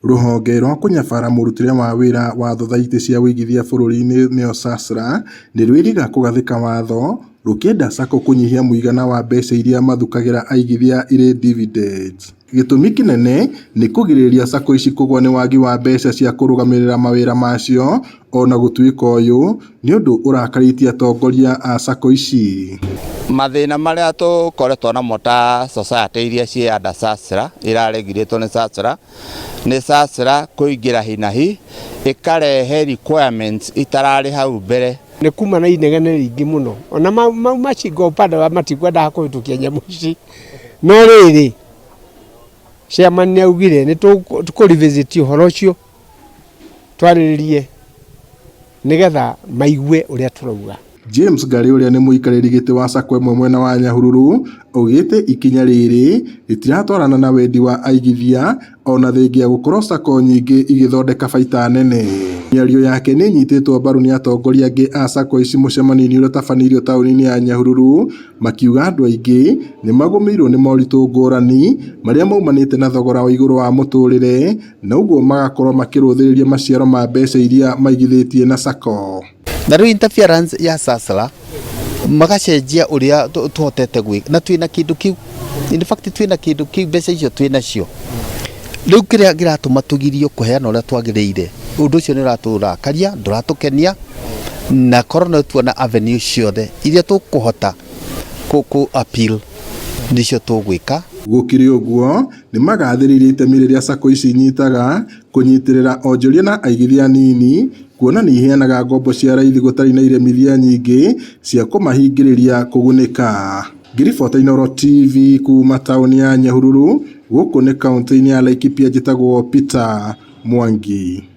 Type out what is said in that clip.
Rũhonge rwa kũnyabara mũrutĩre wa wĩra wa thothaitĩ cia ũigithia bũrũri-inĩ nĩyo SASRA nĩrwĩrĩga kũgathĩka watho rũkĩenda Sacco kũnyihia mũigana wa mbeca iria mathukagĩra aigithia irĩ dividends. Gĩtũmi kĩnene nĩ kũgirĩrĩria Sacco ici kũgwa nĩ wagi wa mbeca cia kũrũgamĩrĩra mawĩra macio ona gũtuĩka ũyũ nĩ ũndũ ũrakarĩtie atongoria a Sacco ici. Mathĩna marĩa tũkoretwo namo ta society iria ciĩ under SASRA iraregirĩtwo nĩ SASRA nĩ SASRA kũingĩra hinahi ĩkarehe requirements itararĩ hau mbere. Nĩ kuma na inegene rĩingĩ mũno ona mau macinga upande wa matikwendaga kũhĩtũkia nyamũ ici no rĩrĩ chairman nĩ augire nĩ tũkũ revisit ũhoro ũcio twarĩrĩrie nĩgetha maigue ũrĩa tũrauga. James Ngarĩ ũrĩa nĩ mũikarĩri gĩtĩ wa Sacco ĩmwe mwena wa Nyahururu augĩte ikinya rĩrĩ rĩtiratwarana na wendi wa aigithia ona thengia gũkorwo Sacco nyingĩ igĩthondeka baita nene. Mĩario yake nĩ ĩnyitĩtwo mbaru nĩ atongoria angĩ a Sacco ici mũcemanio-inĩ ũrĩa ũtabanĩirio taũni-inĩ ya Nyahururu makiuga andũ aingĩ nĩ magũmĩirwo nĩ moritũ ngũrani marĩa maumanĩte na thogora wa igũrũ wa mũtũrĩre na ũguo magakorwo makĩrũthĩrĩria maciaro ma mbeca iria maigithĩtie na Sacco. Na rĩu interference ya SASRA magacenjia ũrĩa tũhotete gwĩka na twĩna kĩndũ kĩu, in fact twĩna kĩndũ kĩu, mbeca icio twĩnacio. Rĩu kĩrĩa kĩratũma tũgirio kũheana ũrĩa twagĩrĩire, ũndũ ũcio nĩ ũratũrakaria, ndũratũkenia, na korwo no tuona avenue ciothe iria tũkũhota kũ appeal nĩcio tũgwĩka. Gũkĩrĩ ũguo, nĩ magathĩrĩirie itemi rĩrĩa Sacco ici inyitaga kũnyitĩrĩra onjoria na aigithia anini kuona nĩ iheanaga ngombo cia raithi gũtarĩ na iremithia nyingĩ cia kũmahingĩrĩria kũgunĩka. Ngĩribota Inooro TV kuma taũni ya Nyahururu, gũkũ nĩ kaũntĩ-inĩ ya Laikipia, njĩtagwo Peter Mwangi.